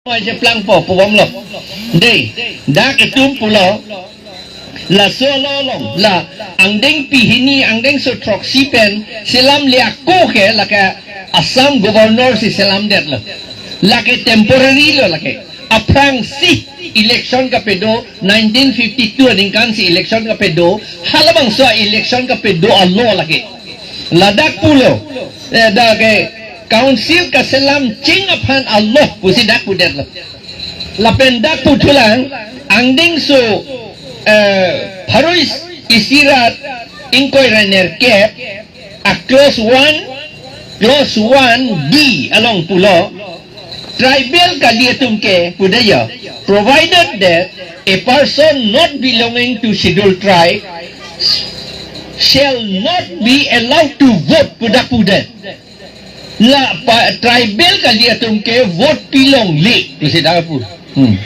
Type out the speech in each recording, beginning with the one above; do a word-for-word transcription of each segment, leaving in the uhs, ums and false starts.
Oi, cheplangpo, pubomlo. Dei, dak itum pulo. Laso along, la angdengpi hini, angdengso throksi pen selamle ako ke lake Assam Governor si selamdetlo. Lake temporary lo lake. Aphrangsi election kapedo, nineteen fifty-two aningkan si election kapedo, halabangso election kapedo alo lake. Ladak pulo, eh, dak ke council kaselam cheng aphan alo pusi dak pudetlo. Lapen dak puthulang, angdengso, eh, pharo isi rat ingkoi ra nerkep, a clause one, clause one D along pulo, tribal kali atum ke pudaya, provided that a person not belonging to scheduled tribe shall not be allowed to vote, pu dak pudet. La pa, tribal kali atum ke vote pilongle, pusi dak pu. Hmm.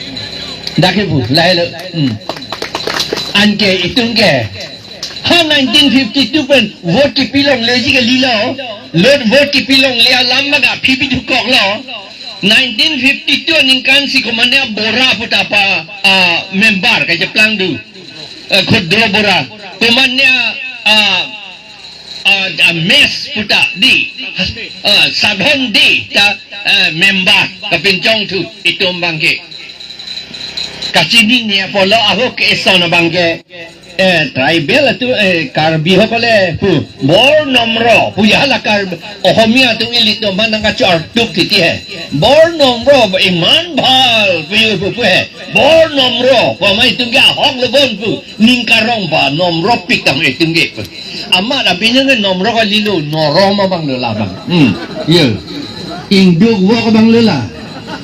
Dak ke pu, lahelo. Hmm. Anke itum ke. Ha nineteen fifty-two pen vote kepilongle ji kalilo. Lot vote kepilongle alam maga phi bithukoklo. Nineteen fifty-two aningkan si komatne Bora puta pa, ah, member kacheplang do. Eh, Khudro Bora. Komatne, ah, ah, ah, Mes puta di, ah, Sadhon di ta, ah, member kapinchong thu itum abangke. Kachini ni apolo ahok ke eson abangke. Eh, tribal atum, eh, Karbi hokole pu, bor nomro, pu ya la Karbi, Ohomia atum ilitum aphan nangkachortuk titi he. Bor nomro, iman bhal, pu yu pu pu he. Bor nomro, pu amai itum ke ahok lo bon pu, ning karong ba, nomro pik tang itum ke pu. Amat abinang ke nomro kalilo, norom abanglo labang. Hmm, ye. Ingduk vok abanglo la.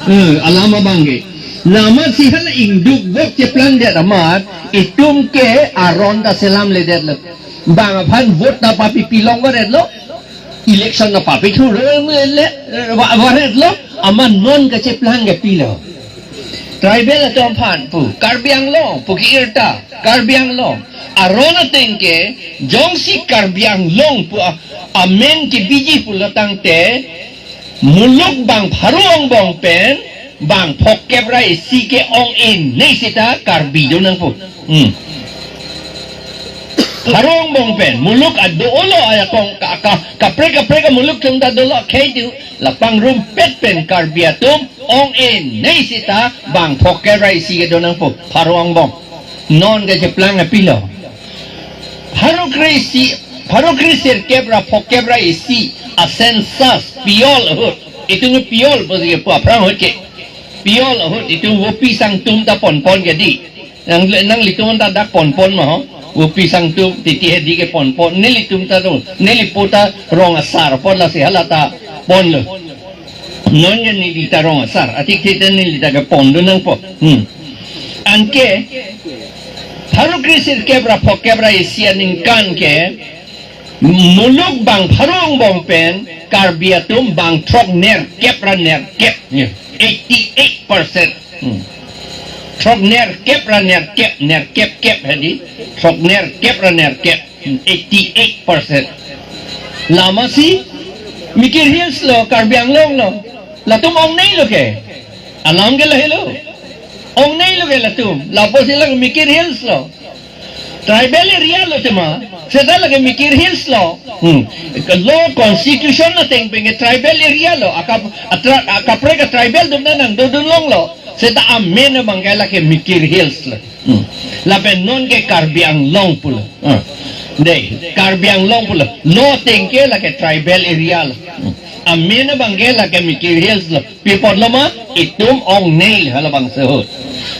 Eh, alam abangke. Amatsi hala ingduk vok cheplangdet amat, itum ke aron ta selamledetlo. Bang aphan vote ta papipilong varetlo. Election ta papithu le, le, va-, varetlo. Amat non kacheplang ke pilo. Tribal atum aphan pu, Karbi Anglong, pu ke-irta, Karbi Anglong. Aron ateng ke, jongsi Karbi Anglong pu a-, amen kebiji pulo tangte, muluk bang pharo angbong pen, bang phokep ra isi ke ong-e nei seta Karbi do nangpo. Hmm. Pharo angbong pen, muluk ado-olo ayakong ka, ka, kaprek kaprek amuluk atum ta dolo khei do, la pangrumpet pen Karbi atum ong-e nei seta bang phokep ra isi ke do nangpo, pharo angbong. Non kacheplang apilo. Pharo kre-isi, pharo kre-sirkep ra phokep ra isi a census piol ahut. Itum piol pusi kepu aphrang ahut ke. Piol ahut itum vopi sangtum ta ponpon ke di. Nang, nanglitum ta dak ponpon ma ho. Vopi sangtum titi he di ke ponpon. Nelitum ta do. Nelipo ta rong asar pon, lasi hala ta ponlo. Non ke neli ta rong asar, atik thik ta neli ta kepon do nangpo. Hmm. Anke, pharo kre-sirkep ra phokep ra isi aningkan ke, muluk bang pharo angbong pen, Karbi atum bang throknerkep ra nerkep. Eighty-eight percent. Hmm. Throknerkep ra nerkep, nerkep kep hedi. Throknerkep ra nerkep. Hmm, eighty-eight percent. Amatsi, Mikir Hills lo, Karbi Anglong lo. Latum ong-nei lo ke. Alam ke lahelo. Ong-nei lo ke latum. Lapusi la Mikir Hills lo. Tribal area lo tema. Seta lake Mikir Hills lo. Hmm. Lo constitution ateng pen ke tribal area lo. Akap-, atra-, akaprek a tribal atum ta nangdodun longlo. Seta amen abangke lake Mikir Hills lo. Hmm. Lapen non ke Karbi Anglong pulo. Hmm. Dei, Karbi Anglong pulo. Lo ateng ke lake tribal area lo. Hmm. Amen abangke lake Mikir Hills lo. Pi apotlo ma, itum ong-nei halabangso ahut.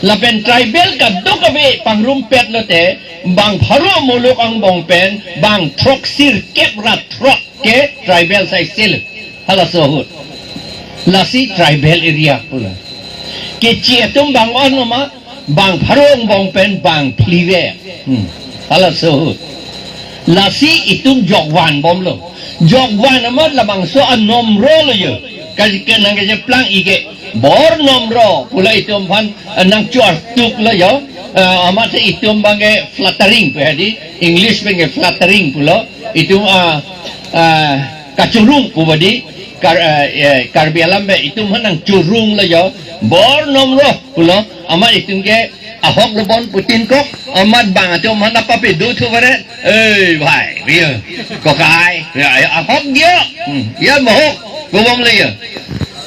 Lapen tribal kadokave pangrumpet lote, bang pharo muluk angbong pen, bang throksirkep ra throk ke tribal sai sel. Halaso ahut. Lasi tribal area pulo. Keche atum bang-onlo ma, bang pharo angbong pen bang phli ve. Hmm. Halaso ahut. Lasi itum jokvan bomlo. Jokvan amat labangso anomro lo yo. Kaji ke nang kacheplang ike. Bor nomro pulo itum aphan, eh, nangchortuklo yo. Eh, amat itum abangke flattering pu hedi. English abangke flattering pulo. Itum, ah, ah, kachorung pu badi. Kar, eh, eh, Karbi alam pen itum aphan nangchurung lo jo. Bor nomro pulo, amat itum ke ahok lo bon putin kok, amat bang atum aphan apa pe do thu bare. Eh, bhai, ria. Kokai, ya, ya, ahok dia. Hmm, ya, mahok. Ko bom le ya.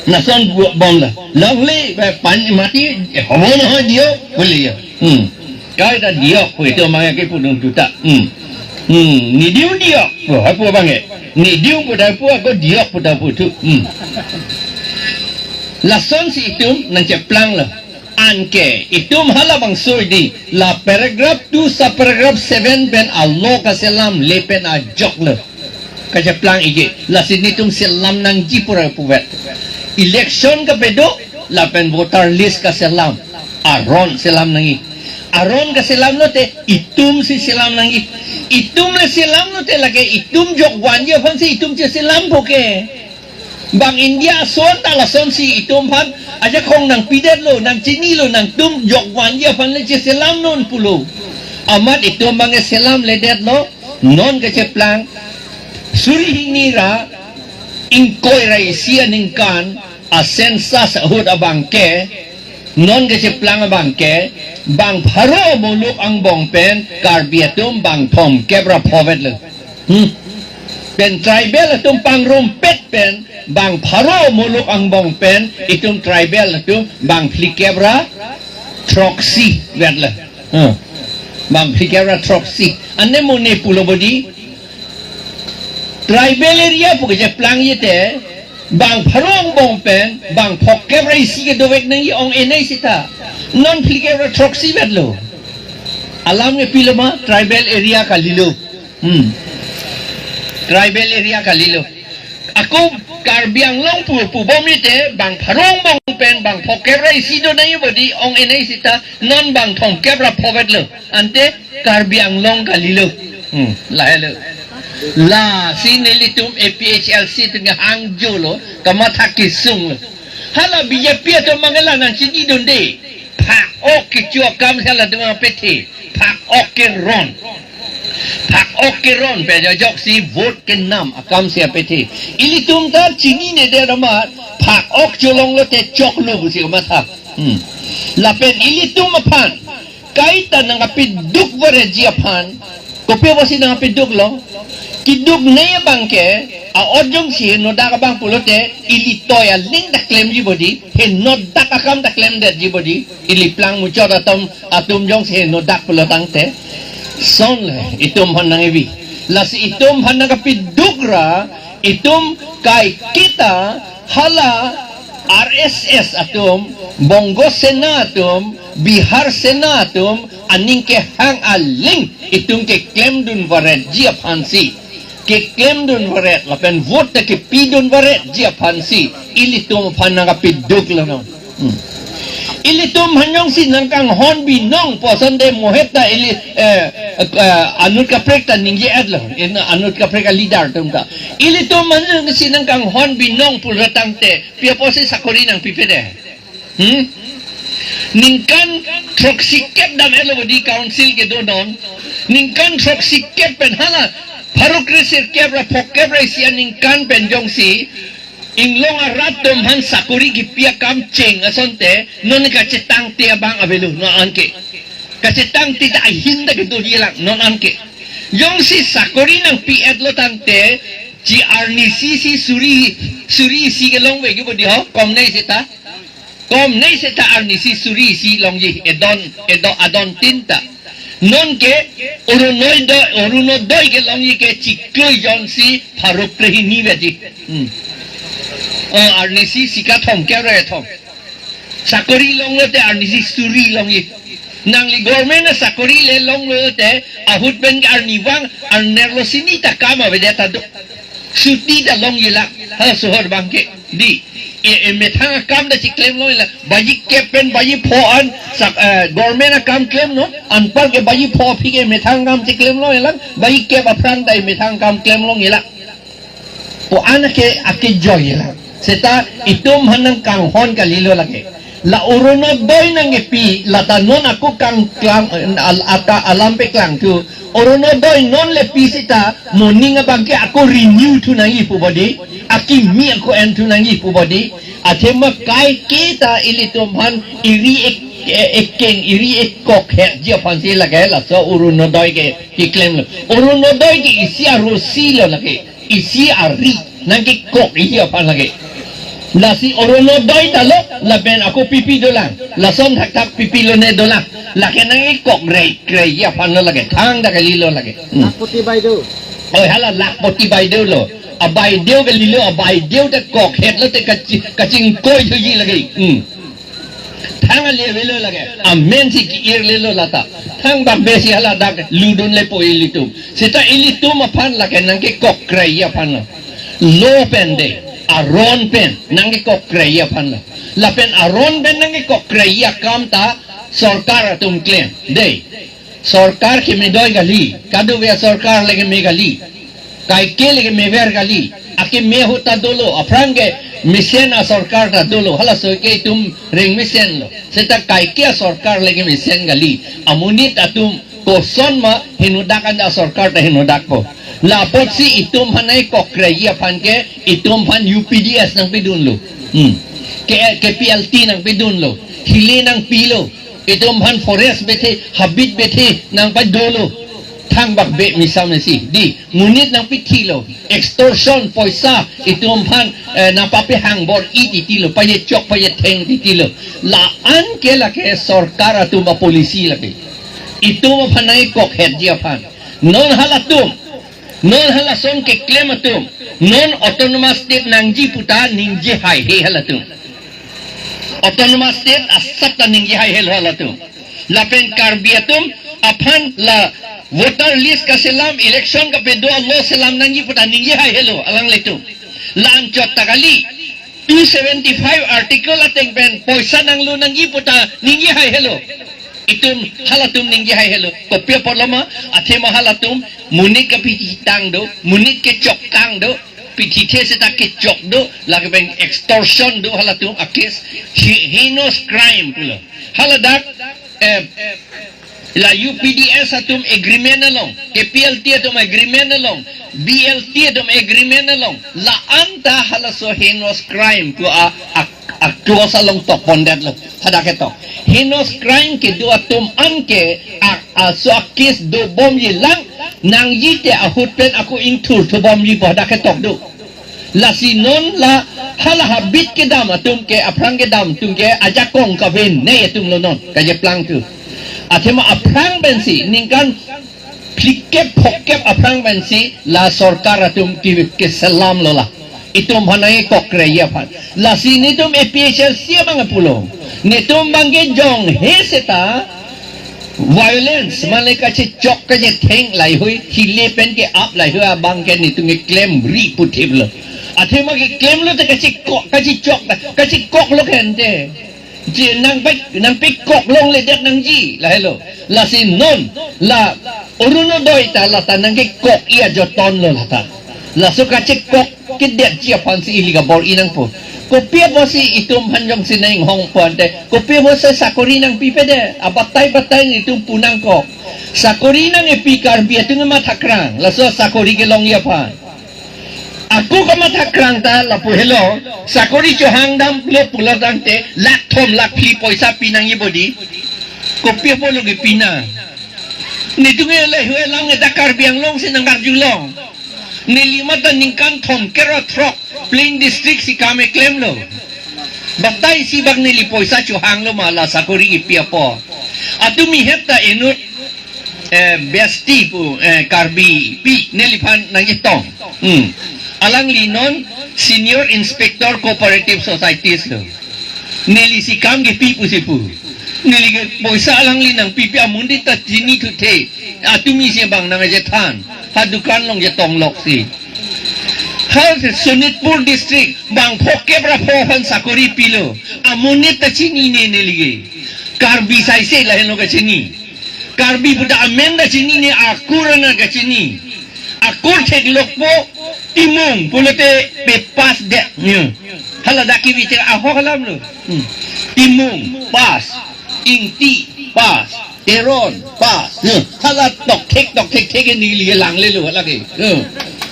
Lason bu-, bom la. Longle, eh, pan mati, eh, homo no dia, boleh ya. Hmm. Kai ta diok pu itum abang ke pudun tuta. Hmm. Hmm. Ni diu diok pu, hai pu abang ke. Ni diu pu ta pu, ako diok pu ta pu thu. Hmm. Lasonsi itum nangcheplang lo. Anke itum halabangso di la paragraph two sub paragraph seven pen alo kaselam le pen ajok lo. Kacheplang iji, lasi netum selam nangji pura puvet. Election kapedo, lapen voter list kaselam. Aron selam nangji. Aron kaselam lote, itumsi selam nangji. Itum le selam lote lake itum jokvanji aphansi itum cheselam po ke. Bang India ason ta lasonsi itum aphan ajakong nangpidet lo, nangchini lo, nangtum jokvanji aphan le cheselam non pulo. Amat itum abang ke selam ledet lo, non kacheplang, suri hini ra ingkoi ra isi aningkan a census ahut abang ke, non kacheplang abang ke, bang pharo muluk angbong pen Karbi atum bang thomkep ra phovet lo. Hmm. Pen tribal atum pangrumpet pen bang pharo muluk angbong pen itum tribal atum bang phlikep ra throksi vet lo. Hmm. Bang phlikep ra throksi. Ane mo ne pulo bodi. Tribal area pu kacheplang jite, bang pharo angbong pen, bang phokep ra isi kedovek nangji ong enai seta. Non phlikep ra throksi vet lo. Alam ke pilo ma, tribal area kalilo. Hmm. Tribal area kalilo. Ako Karbi Anglong pu, pu bom jite, bang pharo angbong pen, bang phokep ra isi do nangji bodi, ong enai seta, non bang thomkep ra phovet lo. Ante Karbi Anglong kalilo. Hmm, lahelo. Lasi nelitum A P H L C atum ke hangjo lo, kamatha kesung lo. Hala B J P atum abang ke la nangchini dunde. Phak-ok kecho akam si halatum apethe. Phak-ok keron. Phak-ok keron pen ajoksi vote kenam akam si apethe. Ilitum ta chininedet amat phak-ok cholong lote choklo pusi kamatha. Hmm. Lapen ilitum aphan kaita nangkapiduk varetji aphan. Kopi apotsi nangkapiduk lo? Kiduknei abang ke, a-ot jongsi henodak abang pulote, ili toi aling ta klemji bodi, henodak akam ta klemdetji bodi, ili plang muchot atum, atum jongsi henodak pulo tangte. Son le, itum aphan nangkebi. Lasi itum aphan nangkapiduk ra, itum kaiketa, hala R S S atum, Bongo Sena atum, Bihar Sena atum, aning kehang aling itum keklemdun varetji aphansi. Keklemdun varet, lapen vote ta kepidun varetji aphansi. Ilitum aphan nangkapiduk lo non. Hmm. Ilitum aphan jongsi nangkanghon binong pu asonte moheta ili, eh, eh, anut kaprek ta ningje-et lo. In anut kaprek a-leader atum ta. Ilitum aphan jongsi nangkanghon binong pulo tangte, pi apotsi sakori nangpipedet? Hmm? Ningkan throksi kep dam-et lo bodi council kedo non. Ningkan throksi kep pen hala pharo kre sirkep ra phokep ra isi aningkan pen jongsi inglong arat atum aphan sakori kipi akam cheng asonte, non kachetangte abang avelo, non anke. Kachetangte ta ahin ta kedo-i lang, non anke. Jongsi sakori nangpi-et lo tangte, chi arnisi si suri, suri isi kelongvekji bodi ho, komnei seta. Komnei seta arnisi suri isi longji, edon, edon, adon tin ta. Nonke, Orunodoi, Orunodoi kelongji ke chiklo jonsi pharo kre hini vekji. Hmm. Oh, arnisi sika thomkep ra kethom. Sakori longlote arnisi suri longji. Nangli government asakori le longlote ahut pen arnivang arnerlo sini ta kam avedet ta do. Chuti ta longji lang. Ha sohor abang ke. Di. E, emethang akam ta chiklem longji lang. Baji kep pen baji pho an sak, eh, government akam klemnon. Anpar ke baji pho aphi ke emethang akam chiklem longji lang. Baji kep aphrang ta emethang akam klem longji lang. Pu an ake, ake joy lang. Seta itum aphan nangkanghon kalilo lake. La Orunodoi nangkepi, lata non ako kangklang, al-, ata alam paklangthu. Orunodoi non le pi seta, moning abang ke ako renew thu nangji pu bodi. akimi ako en thu nangji pu bodi, athema kaike ta ilitum aphan eri ek-, e-, ekeng, eri ekok hetji aphan si lake laso Orunodoi ke keklemlo. Orunodoi ke isi arosi lo lake, isi ari, nangkekokji aphan lake. Lasi Orunodoi ta lo, lapen ako pipi dolang, lason thakthak pipi lone dolang, lake nangkekok rei, reiji aphan lo lake, thangta kalilo lake. Hmm. Lakhpati Baideo. Oi, hala Lakhpati Baideo lo. A Baideo kalilo, a Baideo ta kok hetlo te kachi-, kachingkoi thuji lake. Hmm. Thang ale avelo lake. Amen si ki-ir lelo lata. Thangbak be si hala dak ludun lepo ilitum. Seta ilitum aphan lake nangkekok reiji aphan lo. Lo pen de, aron pen nangkekok reiji aphan lo. Lapen aron pen nangkekok reiji akam ta sorkar atum klem. De. Sorkar kemedoi kali, kadokave asorkar le keme kali, kaike le kemever kali, akeme ahut ta dolo, aphrang kemesen asorkar ta dolo, halaso ke itum reng mesenlo. Seta kaike asorkar le kemesen kali, amonit atum kosonma henodak an asorkar ta henodakpo. La apotsi itum aphan nangkok reiji aphan ke, itum aphan U P D S nangpidunlo. Hmm. Ke, K P L T nangpidunlo. Hile nangpilo. Itum aphan forest bethe, habit bethe nangpadolo. Thangbak be misa mesi. Di, monit nangpithilo. Extortion, poisa, itum aphan, eh, nangpapehang bor-i titilo. Pajechok, pajetheng titilo. La-an ke lake sorkar atum apolicy lake. Itum aphan nangkok hetji aphan. Non halatum, non halason keklem atum, non autonomous state nangji puta ningje haihe halatum. Autonomous state asap ta ningje haihelo halatum. Lapen Karbi atum aphan la voter list kaselam, election kapedo a-law selam nangji puta ningje haihelo alanglitum. La-anchot ta kali, two seventy-five article ateng pen poisa nanglo nangji puta ningje haihelo. Itum halatum ningje haihelo. Kopi apotlo ma, athema halatum monit kapithitang do, monit kechoktang do, pithithe seta kechok do, lake pen extortion do halatum a-case, he-, heinous crime pulo. Haladak, eh, la U P D S atum agreement along, K P L T atum agreement along, B L T atum agreement along, la-an ta halaso heinous crime pu a, a, a-clause along tokpondetlo, hadak ketok. Heinous crime kedo atum an ke, a, a, so a-case dobomji lang, nangji te ahut pen ako ingthur thubomji pu hadak ketok do. Lasi non la hala habit kedam atum ke, aphrang kedam atum ke ajakong kavenei atum lo non, kajeplangthu. Athema aphrang pensi, ningkan phlikep phokep aphrang pensi la sorkar atum ke, keselamlo la. Itum aphan nangkok reiji aphan. Lasi netum A P H L C abang pulo. Netum abang ke jonghe seta violence, mane kachechok kachetheng laihui, hile pen ke-ap laihui abang ke netum keklemri puthiplo. Athema keklemlo te kachekok, kachechok ta, kachekoklo kente. Je nangpek, nangpekok longledet nangji, lahelo. Lasi non, la Orunodoi ta lata nangkekokji ajoton lo lata. Laso kachekok kedetji aphansi ili kabor-i nangpo. Kopi apotsi itum aphan jongsi nanghongpo ante, kopi apotsi sakori nangpipedet? Abatai batai netum pu nangkok. Sakori nangkepi Karbi atum mathakrang, laso sakori kelongji aphan. Ako kamathakrang ta lapu helo, sakori chohangdamlo pulo tangte, lakh thom lakh phli poisa pinangji bodi. Kopi apotlo kepi nang? Netum ke laihui alam ke dak Karbi Anglong si nangkarjulong. Neli mata ningkan thomkep ra throk Plain District si kam keklemlo. Batai isi bak neli poisa chohanglo ma la sakori kepi apot? Atumi het ta inut, eh, Besti pu, eh, Karbipi neliphan nangchetong. Hmm. Alangli non Senior Inspector Cooperative Societies lo. Neli si kam kepi pusi pu. Neli ke poisa alangli nangpipi amonit ta chinithuthe. Atumi si bang nangchethan. Ha dukan along chetong loksi. Ha Sonitpur District bang phokep ra pho aphan sakori pilo. Amonit ta chinine neli ke. Karbi saise lahenlo kachini. Karbi puta amen ta chinine, akur ana kachini. Akur theklokpo Timung pulote pe pass det. Hmm. Hala dak kevi te ahok alamlo. Hmm. Timung pass, Ingti pass, Teron pass. Hmm. Hala tokthek tokthek thek ke neli langlelo hala ke. Hmm.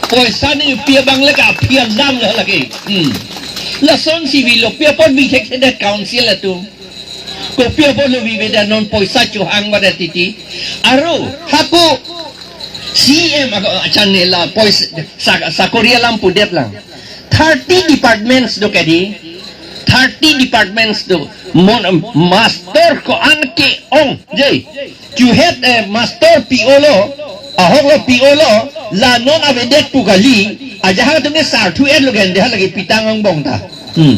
Poisa ningpi abang le kaphi alam lo lake. Hmm. Lasonsi vilo, pi apot vi thekthedet council atum. Kopi apot lo vivedet, non poisa chohang vadet titi. Aro, hako C M ako, achan ne la, poisa, sak-, sakori alam pudet lang. Thirty departments do kedi. Thirty departments do. Mon, master ko-an ke-ong. Je. Chuhet, eh, master P O lo, ahok lo P O lo, la non avedet pu kali, ajahak atum ke sarthu-et lo gen, deha lagi pitang angbong ta. Hmm.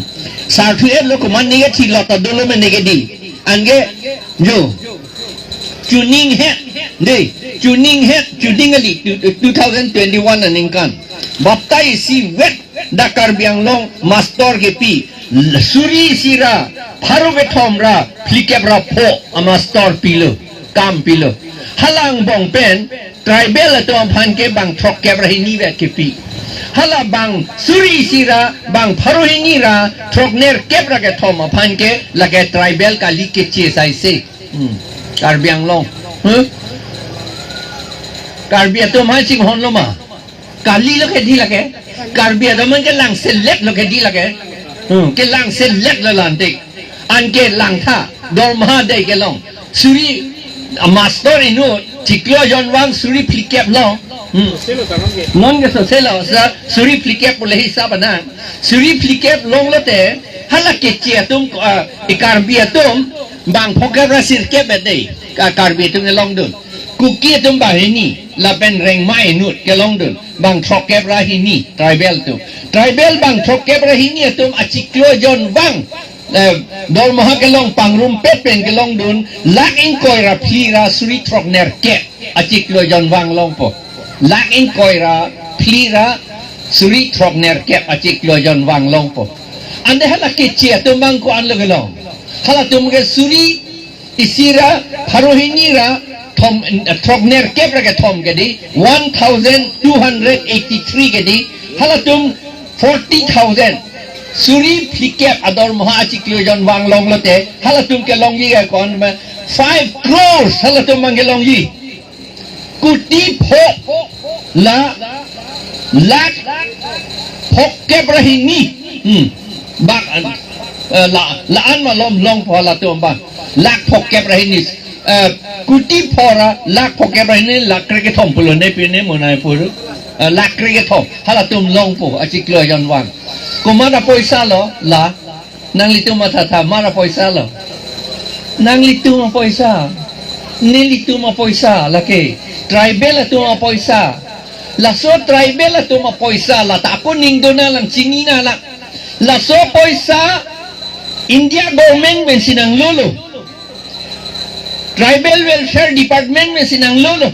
Sarthu-et lo komat neke thilot ta dolo me neke di. Anke, jo. Chuning het, de, chuning het, chuning ali, two, two thousand twenty-one aningkan. Baptai si vet, dak Karbi Anglong master kepi, suri isi ra, pharo kethom ra, phlikep ra pho, a master pilo, kam pilo. Hala angbong pen, tribal atum aphan ke bang throkkep ra hini vet kepi. Hala bang suri isi ra, bang pharo hini ra, throknerkep ra kethom aphan ke, lake tribal kali keche saise. Hmm. Karbi Anglong. Huh? Karbi atum hai chinghon lo ma. Kali lo kedi lake. Karbi atum ke langselet lo kedi lake. Hmm. Kelangselet lo lantik. Anke langtha. Dormaha dei kelong. Suri, a master inut. Chiklo jonvang suri phlikep lo. Hmm. Non ke soselo. Sa suri phlikep pule hisap anang. Suri phlikep longlote. Hala keche atum, ah, i Karbi atum. Bang phokep ra sirkep vet dei. Ka-, Karbi atum kelongdun. Kuki atum bang hini, lapen Rengma inut kelongdun. Bang throkkep ra hini, tribal atum. Tribal bang throkkep ra hini atum achiklo jonvang. Eh, dormaha kelong pangrumpet pen kelongdun, lakh ingkoi ra phli ra suri throknerkep achiklo jonvang longpo. Lakh ingkoi ra phli ra suri throknerkep achiklo jonvang longpo. Ante hala keche atum bang ko-an lo kelong. Halatum ke suri isi ra, pharo hini ra, thom, throknerkep ra kethom kedi, one thousand two hundred eighty-three kedi, halatum forty thousand. Suri phlikep adormaha achiklo jonvang longlote, halatum kelongji ke ko-an ma, five crores, halatum bang kelongji. Kuti pho la lakh phokep ra hini. Hmm. Bak an, eh, la, la-an malom longpo halatum bang. Lakh phokep ra hini. Eh, kuti pho ra lakh phokep ra hini, lakh kre kethom pulo ne pine monai puru. Eh, lakh kre kethom. Halatum longpo achiklo jonvang. Komat apoisa lo la. Nanglitum mathatha, komat apoisa lo. Nanglitum apoisa. Nelitum apoisa, lake. Tribal atum apoisa. Laso tribal atum apoisa, lata ako ningdona lang chinina lang. Laso poisa India government pensi nanglolo. Tribal Welfare Department pensi nanglolo.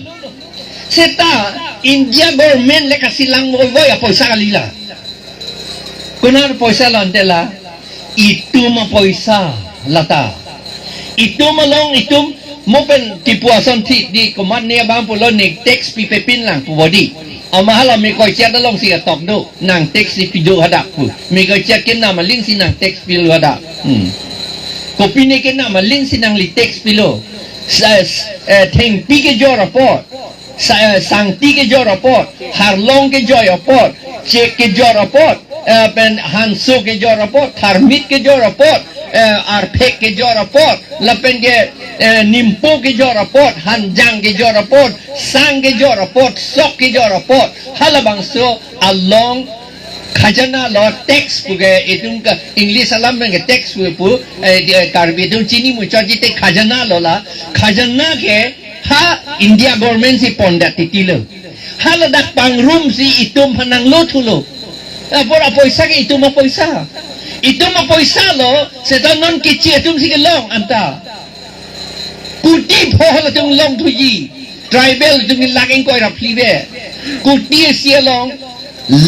Seta India government le kasilang voivoi apoisa kalila. Komat apoisa lo ante la, itum apoisa lata. Itum along itum mo pen tipu ason thi di komat ne abang pulo ne tax pipe pin lang pu bodi. Ama hala me koi chat alongsi atok do, nang tax si pido hadak pu. Me koi chat ke nam alinsi nang tax pilo hadak. Hmm. Kopi ne ke nam alinsi nangli tax pilo. Sa, eh, thengpi kejor apot. Sa-, eh, sangti kejor apot, harlong kejor apot, chek kejor apot, eh, pen hanso kejor apot, tharmit kejor apot, eh, arphek kejor apot, lapen ke, eh, nimpo kejor apot, hanjang kejor apot, sang kejor apot, sok kejor apot, halabangso along khajana lo tax pu ke itum ke English alam pen ke tax pu pu, eh, di, eh, Karbi atum chini muchot ji te khajana lo la, khajana ke ha India government si pondet titi lo. Ha ladak pangrum si itum aphan nanglo thulo. Apor apoisa ke itum apoisa. Itum apoisa lo, seta non keche atum si kelong anta. Kuti pho halatum longthuji. Tribal atum ke lakh ingkoi ra phli ave. Kuti isi along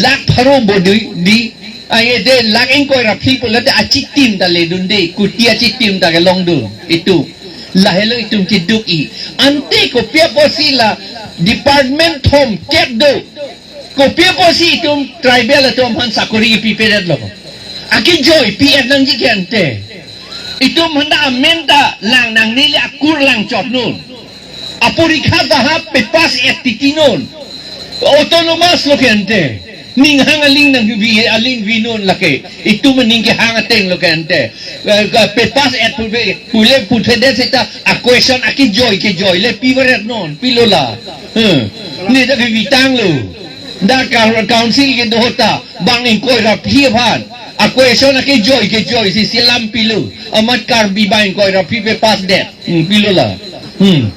lakh pharo bodi di. Aye de lakh ingkoi ra phli pulote achitim ta ledunde. Kuti achitim ta kelongdun. Itum. Lahelo itum keduk-i. Ante kopi apotsi la department thomkep do. Kopi apotsi itum tribal atum aphan sakori pipedet lo. Akejoi pi-et nangji ke ante. Itum aphan ta amen ta lang nangne le akur lang chot non. Aporikha ta ha pepass-et titi non. Autonomous lo ke ante. Ning hang aling nangkevi, aling vi non lake. Itum aning kehang ateng lo ke ante. Eh, ke pe-pass et pu pe, pule puthedet seta a-question akejoi kejoi le pivaret non, pilo la. Hmm. Ne ta kevi tanglo. Dak ka-, council kedo ahut ta bang ingkoi ra phli aphan a-question akejoi kejoi si selam pilo. Amat Karbi bang ingkoi ra phli pe-pass det. Hmm, pilo la. Hmm.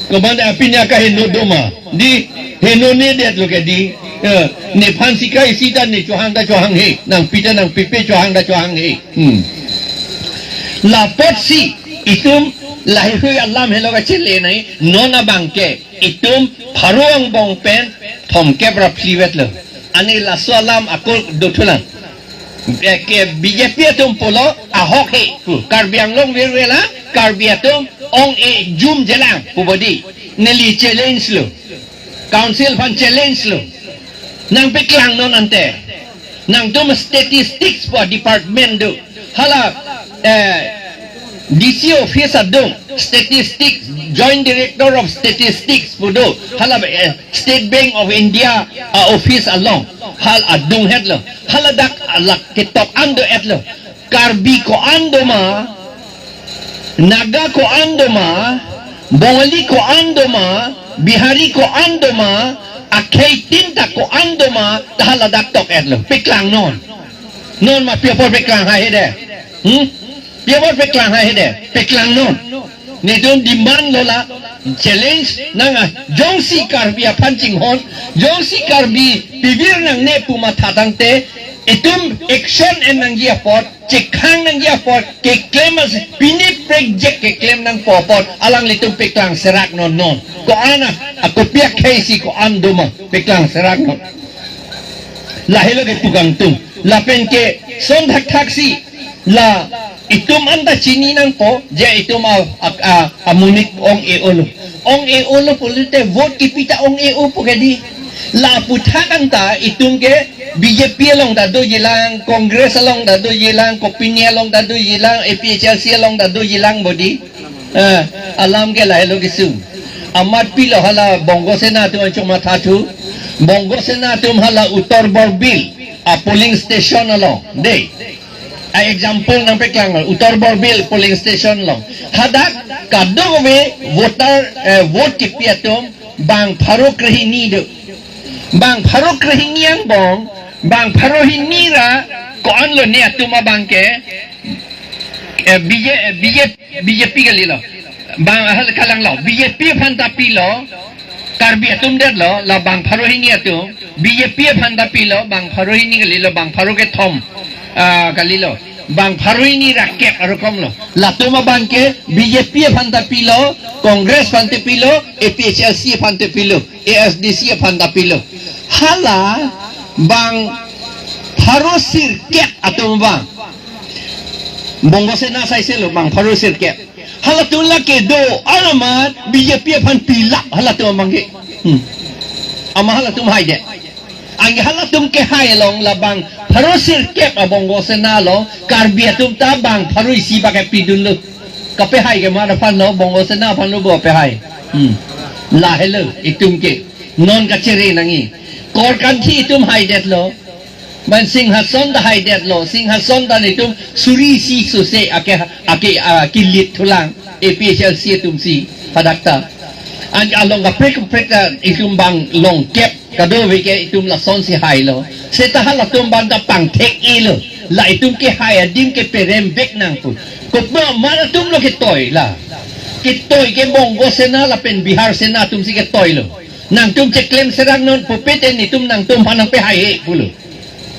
Komat apin ya kaheno do ma. Di, henonedet lo ke di. Eh, nephan sika isi ta ne chohang ta chohang he. Nangpi ta nangpipe, chohang ta chohang he. Hmm. Lapotsi itum laheihui alam helo kachele nai, non abangke itum pharo angbong pen thomkep ra phlivet lo. Ani laso alam ako dothulang. Eh, ke B J P atum pulo ahok he pu. Karbi Anglong virvela, Karbi atum ong-e jum jelang pu bodi. Neli challenge lo. Council aphan challenge lo. Nangpeklang non ante. Nangtum statistics pu department do. Hala, eh, D C office adung, statistics, Joint Director of Statistics pu do. Hala, eh, State Bank of India, ah, office along. Hala adunghet lo. Hala dak alak ketok an do-et lo. Karbi ko-an do ma, Naga ko-an do ma, Bongali ko-an do ma, Bihari ko-an do ma, akhei tin ta ko-an do ma, ta hala dak tok-et lo. Peklang non. Non ma pi apot peklang haihedet? Hmm? Pi apot peklang haihedet? Peklang non. Netum demand lo la, challenge nang, ah, jongsi Karbi aphan chinghon, jongsi Karbi pivir nangne pu matha tangte, itum action en nangji apot, chekhang nangji apot, keklem as pini project keklem nangpo apot, alanglitum peklang serak non non. Ko-an a, a kopi akhei si ko-an do ma, peklang serak non. Lahelo kepu kangtung. Lapen ke son thakthak si la itum anta chini nangpo, je itum a, a, a, amonit ong-e-o lo. Ong-e-o lo pulote vote kipi ta ong-e-o pu ke di. La aputhak anta itum ke B J P along ta dojilang, Congress along ta dojilang, kopine along ta dojilang, A P H L C along ta dojilang bodi. Eh, alam ke lahelo kesung. Amat pilo hala Bongo Sena atum anchot mathathu. Bongo Sena atum hala Uttar Borbil a polling station along. Dei. A example nangpeklang, Uttar Borbil polling station along. Hadak kadokave voter, eh, vote kipi atum bang pharo krehini do. Bang pharo krehini angbong, bang pharo hini ra ko-an lo ne atum abangke, eh, B J, eh, B J, B J P kalilo. Bang ahal kalang lo. B J P aphan ta pilo. Karbi atum det lo, la bang pharo hini atum. B J P aphan ta pilo, bang pharo hini kalilo, bang pharo kethom, ah, kalilo. Bang pharo hini ra kep arokom lo. Latum abangke B J P aphan ta pilo, Congress aphan ta pilo, A P H L C aphan ta pilo, A S D C aphan ta pilo. Hala bang pharo sirkep atum bang. Bongo Sena saise lo bang pharo sirkep. Halatum la kedo alamat B J P aphan pilap halatum abangke. Hmm. Amat halatum haidet. Anke halatum kehai along la bang pharo sirkep a Bongo Sena along Karbi atum ta bang pharo isi bak kepidun lo. Kapehai ke mar aphan lo, Bongo Sena aphan lo bo pehai. Hmm. Lahelo itum ke. Non kachere nangji. Korkanthi itum haidet lo. Ban Singhason ta haidet lo, Singhason ta netum suri isi suse ake, ake, ah, kilit thulang, A P H L C atum si hadak ta. An along kaprek kaprek ta itum bang longkep kadokave ke itum lason si hailo. Seta halatum bang ta pangthek-i lo. La itum kehai adim ke perembek nangpo. Kopi amat atum lo ketoi la. Ketoi ke Bongo Sena lapen Bihar Sena atum si ketoi lo. Nangtum cheklem serak non pupe te netum nangtum aphan nangpehai he pulo.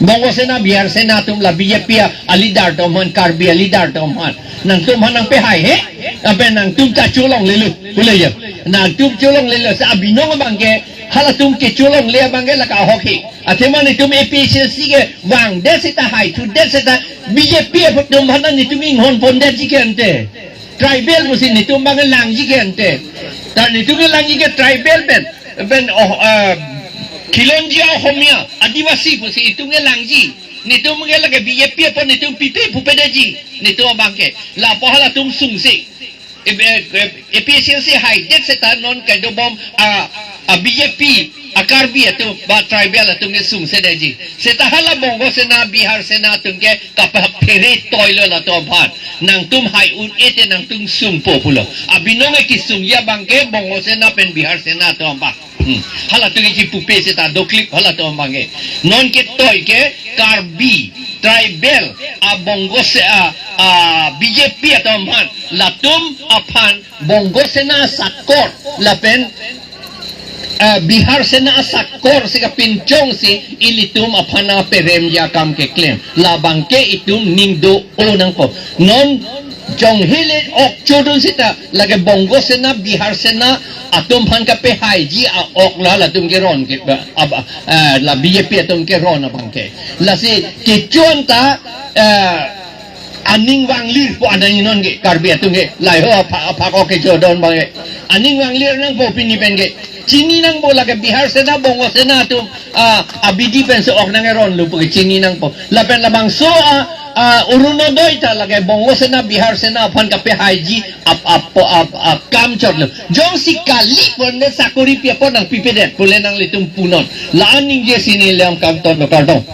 Bongo Sena, Bihar Sena atum la B J P a, a leader atum aphan, Karbi a leader atum aphan. Nangtum aphan nangpehai he, ape nangtum ta cholonglelo, pule ya. Nangtum cholonglelo, sa abinong abangke, halatum ke cholongle abangke la kahok he. Athema netum A P H L C ke vangdet seta haithudet seta B J P atum aphan netum inghon pondetji ke ante. Tribal pusi netum abang langji ke ante. Ta netum ke langji ke tribal pen, pen, oh, ah, Khilonjia Ohomia, Adivasi pusi itum ke langji. Netum ke lake B J P apot netum pipe pupedeji. Netum abangke. Lapu halatum sungse. E, e, e, A P H L C haidet seta non kedobom, ah, ah, B J P A Karbi atum ba tribal atum ke sungse detji. Seta hala Bongo Sena, Bihar Sena atum ke kapaphere toilo latum aphan. Nangtum hai un-e te nangtum sungpo pulo. Abinong ke kesungji abang ke Bongo Sena pen Bihar Sena atum abang. Hmm. Halatum ke chipupe seta doklip halatum abang ke. Non ke toi ke Karbi tribal a Bongo Se a, a B J P atum aphan, latum aphan Bongo Sena asakor lapen, eh, Bihar Sena asakor si kapinchongsi ilitum aphan nangperemji akam keklem. Labang ke itum ning do-o nangpo. Non jong hele ok chodun seta lake Bongo Sena, Bihar Sena atum aphan kapehaiji a-ok la latum keron ke ba, ab-, eh, la B J P atum keron abang ke. Lasi kechon ta, eh, aning vanglir po anai non ke Karbi atum ke. Lahei ho apha-, aphak ok kechodon abang ke. Aning vanglir nangpo pini pen ke. Chini nangpo lake Bihar Sena, Bongo Sena atum, ah, abidi pen so ok nangkeronlo pu ke chini nangpo. Lapen labangso a, ah, Orunodoi ta lake Bongo Sena, Bihar Sena aphan kapehaiji ap, ap, ap, ap, akam chotlo. Jongsi kali pon le sakori pi apot nangpipedet pule nanglitum punon. La-an ningjesi neli akam tonlo, kardom.